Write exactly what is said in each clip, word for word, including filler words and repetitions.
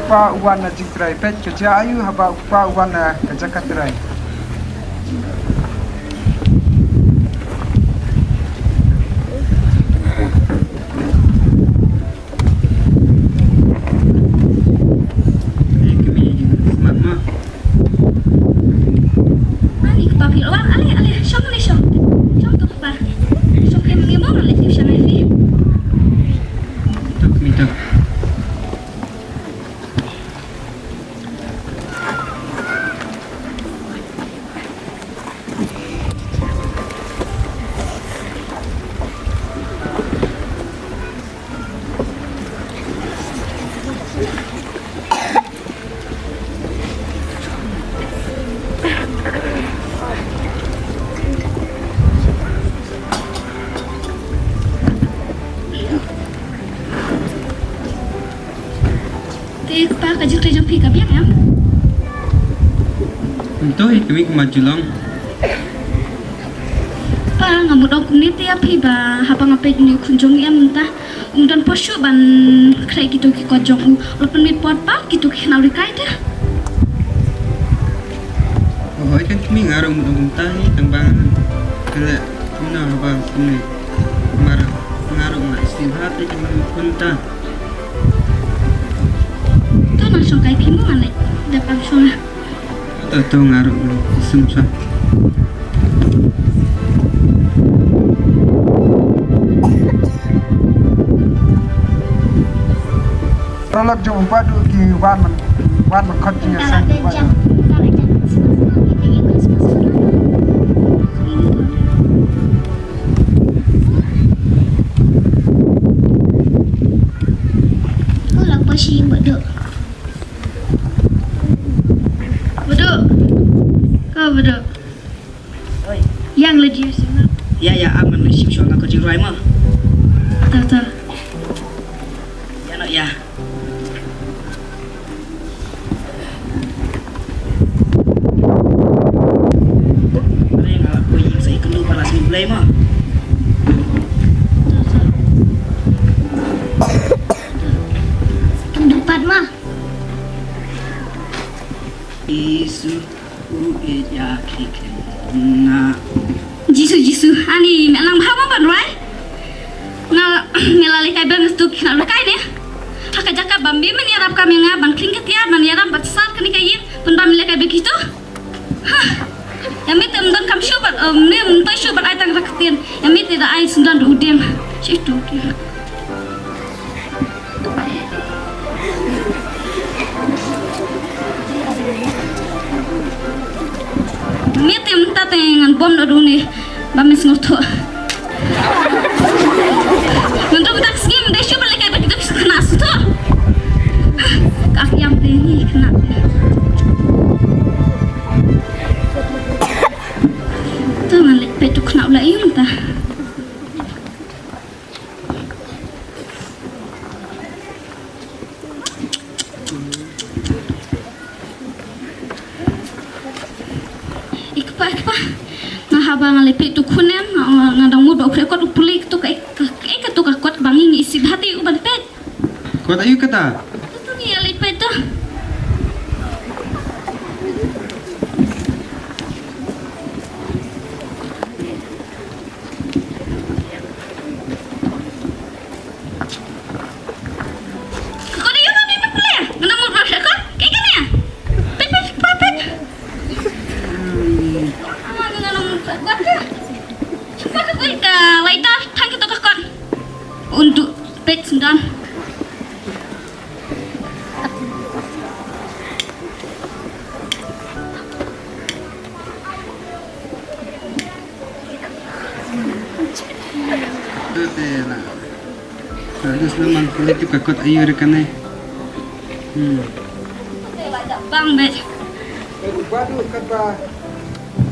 Kpa u wan na jingtrai, peit ka jia aïu haba u kpa u wan na ka jaka trai. Ei, kmie, smat ma. Ani kpa phi wan, ale, ale, shong, ale, shong. Shong to kpa. Shong em ngi mo, ale, shong ai phi. To kmie to. Te kpa, ka jingtrei jong phi ka biang em? Nto hi kmie, ka ma ju long. Pa, nga mut ong kumne te ïa phi ba haba nga peit ïa une u khun jong ngi em mynta, um don por shuh ban khreh kito ki kot jong u. U la pynmih por pat kito ki khynnah rikai te. Hooid kan kmie, nga ruh mut ong kumta hi, tang ba nga leh kumno haba kumne. Mar nga ruh nga sngewbha te kumne kumta. To nang shong kai phi mo, nga leit dep am shong. To, to, nga ruh nga sngewbha. Paralok jong u Bah Duh ki wan man, wan man khot jingïaseng. Ula pasi Bah Duh. Bah Duh. Ko Bah Duh. Oi. Ïa nga la jingsngewsih. Ïa, ïa, am ngan leit shim shuwa nga kot jingrwai mo. To, to. Ïa noh ïa. Are nga la poi ïing sa ïakynduh pat la sngewblei mo. To, to. Kynduh pat mo. Jisu. U ïeit ïa ki khynnah. Jisu, Jisu, ani me nang bha mo ban rwai. Nga, me la lehkai biang ïa kito ki khynnah lehkai ne. Ha ka jaka ba me men ïarap kam ïa nga ban khring ka tiar, ban ïarap ban sar kane ka ïing, pynban me lehkai biang kito. Ha. Ïa me te ym don kam shuh ban, ym, me ym poi shuh ban ai tang ra ka ktien. Ïa me te da ai syndon da u dieng. Shi tu ki. Miet te mynta te ngan bom noh da une ba me sngewthuh. Mynta mynta ka sngi ym dei shuh ban lehkai bad kito ki khynnah sngewthuh. Ka ïam te hi khynnah te. To ngan leit peit tu khynnah u la ïeng mynta. I kpa, i kpa. Nga haba nga leit peit tu khun em, nga, nga dang mut ba u khreh kot u pule kito ka, ka, ka, kito ka kot ba ngi ngi isih bha te u ban peit. Kot aïu kata? Tu, tu ngi ïa leit peit tu. Ka kot aïu kane ba pule? Nga nang mut ba peit kot. Peit, peit, peit, peit. Ama nga nang mut ba peit kot. Shuwa ka peit ka lighter, thang kito ka kot. Un duh peit syndon. Te na. Te na, sngewbha pule tip ka kot aïu re kane. Hmm. Bang beit.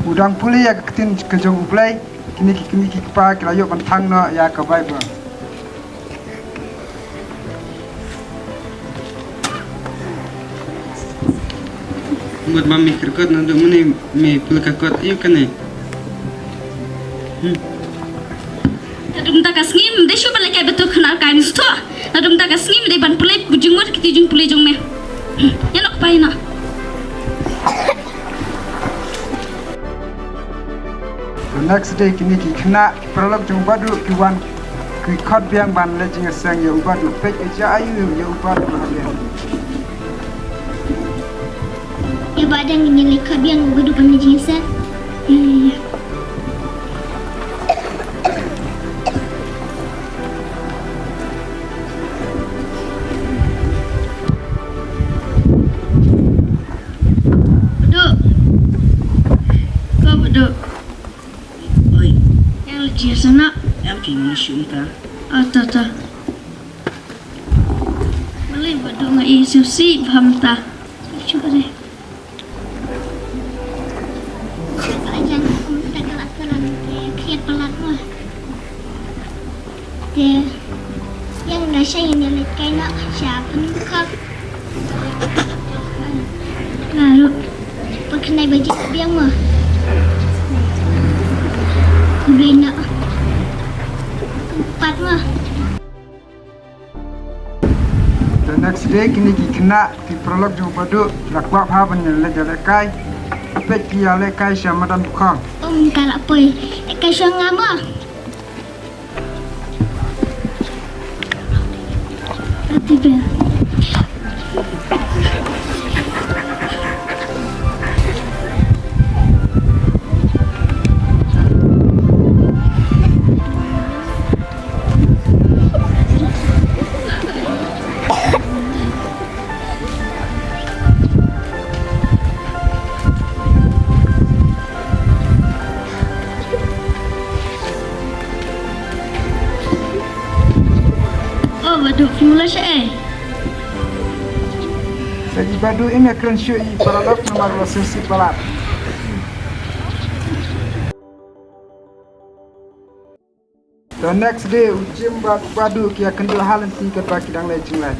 U dang pule ïa ka ktien ka jong U Blei, kine ki kmie ki kpa ki la ïoh ban thang noh ïa ka Baibl. Mut ba me kyrkot naduh mynne me pule ka kot aïu kane? Hmm. Naduh mynta ka sngi ym dei shuh ban lehkai bad tu khynnah lehkai, me sngewthuh? Naduh mynta ka sngi me dei ban pule jingmut kiti jingpule jong me. Ïa, lok pai noh. The next day, kine ki khynnah ki paralok jong u Bah Duh ki wan ki khot biang ban leit jingïaseng ïa u Bah Duh. Peit ka jia aïu ïa u Bah Duh ha biang. Ïa Bah Dang, ngin leit khot biang u Bah Duh ban leit jingïaseng. Ïa, ïa, ïa. Bah Duh. Ko Bah Duh. Oi. Ïa leit jingïaseng noh. Ïa ki ngi shim ta. Ah, ta, ta. Balei Bah Duh nga i sngewsih bha mynta. Shu re. Ka la jan kum ta ka la ka la te khriat palat mo. Te ïa nga sha ïa leit kai noh sha pynkhap. Nga ruh. Pynkhynai ba jik biang mo. Khublei noh. Pat mo. The next day, kine ki khynnah ki paralok jong u Bah Duh la kwah bha ban ïaleit ïalehkai. Peit ki ïalehkai sha madan Bukhong. Um, ka la poi. Lehkai shuwa nga mo. Ati be. Oh, Bah Duh, phi mula shaei? Sa i Bah Duh, im ïakren shuh i paralok namar la sngewsih palat. The next day, u Jim bad u Bah Duh ki ïakynduh ha lynti katba ki dang leit jingleit.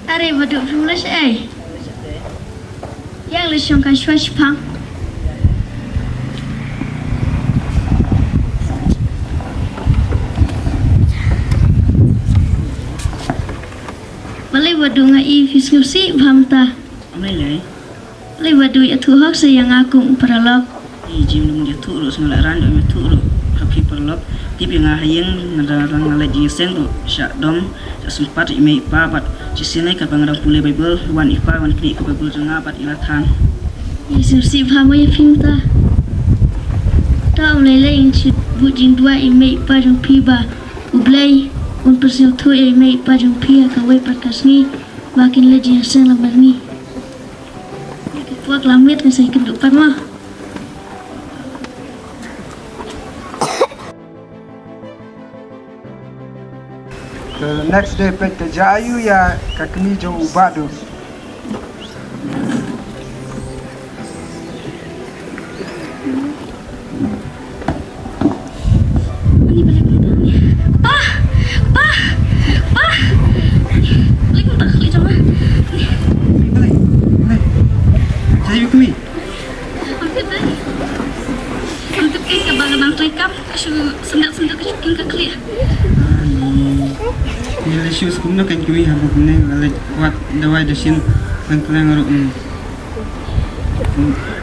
Are Bah Duh, phi mula shaei? Ïa leit shong kai shuwa shipang. Balei Bah Duh nga i phi sngewsih bha mynta? Balei lei? Lei Bah Duh, ïathuh hok sa ïa nga kum u paralok. I Jim, ym ïathuh ruh, sngewlehrain ym ïathuh ruh. Hap phi paralok. Tip ïa nga ha ïing, nga dang, dang leit jingïaseng ruh sha dom, sha sympat i mei i pa bad shisien lei katba nga dang pule Baibl, wan i pa wan knieh ka Baibl jong nga bad i la than. Ïa sngewsih bha mo ïa phi mynta. To ym lei lei, ngin shu buh jingduwai i mei i pa jong phi ba U Blei un pynsngewthuh ïa i mei i pa jong phi ha kawei pat ka sngi ba kin leit jingïaseng lamar ngi. Ïa ki kwah la miet, ngan sa ïakynduh pat mo. The next day, peit ka jia aïu ïa ka kmie jong u Bah Duh. Pa! Pa! Pa! Lei kumta, lei jong ma. Lei, lei. Lei. Sa ïa u kmie. Ym tip dei. Ym tip, kaba nga dang trei kam, ka shu syndet syndet, ka shu king ka khlieh. Ngi la shu sngewthuh kumno kein kmie, haba kumne la leit wad dawai dashin, nang khlem ruh. Ym,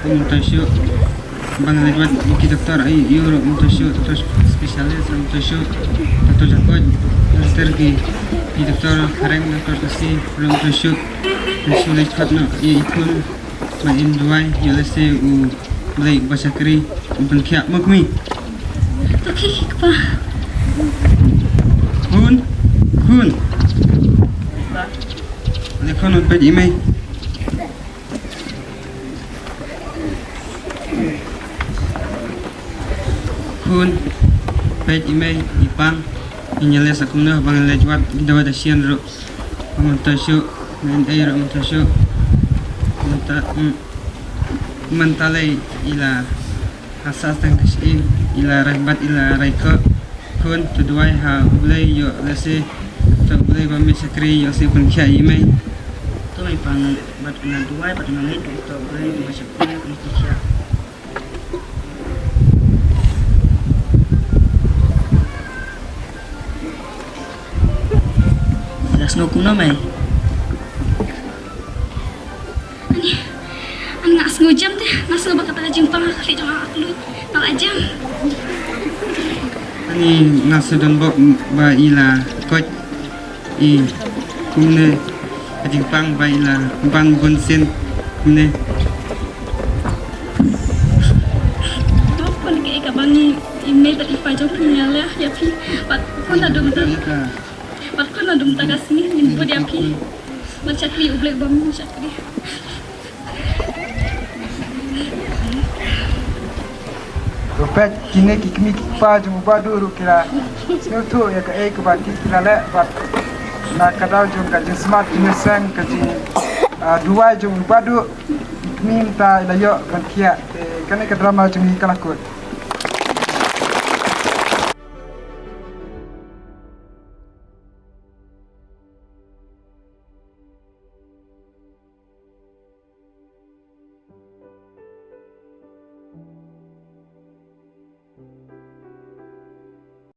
ym tang shuh. Ba nga leit wad ïa ki doktor, ai, ïa ruh ym tang shuh, doktor specialist ym tang shuh. Doktor Jakoj, doktor ki, ki doktor Khareng, doktor Kaski, ruh ym tang shuh. Tang shuh leit wad noh ïa i khun. Ba in duwai ïa lehse U Blei ba shakri un pynkhiah, mo kmie. To khie khie kpa. Khun, khun. Le khun, peit i mei. Khun, peit i mei, i pang. Ngin ïa leh sa kumno ba ngan leit wad ïa ki dawai dashin ruh. Ym tang shuh, ngan ei ruh ym tang shuh. Mynta, mm, mynta lei i la ha sah tang ka shi, i la rai bad i la rai ko. Khun, to duwai ha U Blei ïoh lehse, to U Blei ba mei shakri ïoh lehse pynkhiah ïa i mei. To mei pan bad na duwai bad na mei tu to bre ma shakri ma shakri. Lasno kumno mei? Ani, ani nga sngew jam te, nga sngew ba kata ka jingpang ha ka khlieh jong nga ka klut. Nga la jam. Ani nga sdang bok ba i la koit i kumne ka jingpang ba i la ban bun sien kumne. Bok pun ke ka bang i i mei bad i pa jong phi nga la ya phi. Bad pun la dum ta. Bad pun la dum ta ka sngi ngin bud ya phi. Bad shakri u blek bam shakri. Ruh peit kine ki kmie ki kpa jong u Bah Duh ruh ki la sngewthuh ïa kaei kaba ki ki la leh bad na ka daw jong ka jingsmat jingseng ka jing, ah, duwai jong u Bah Duh ki kmie mynta i la ïoh ban thiah. Te kane ka drama jong ngi ka la kut.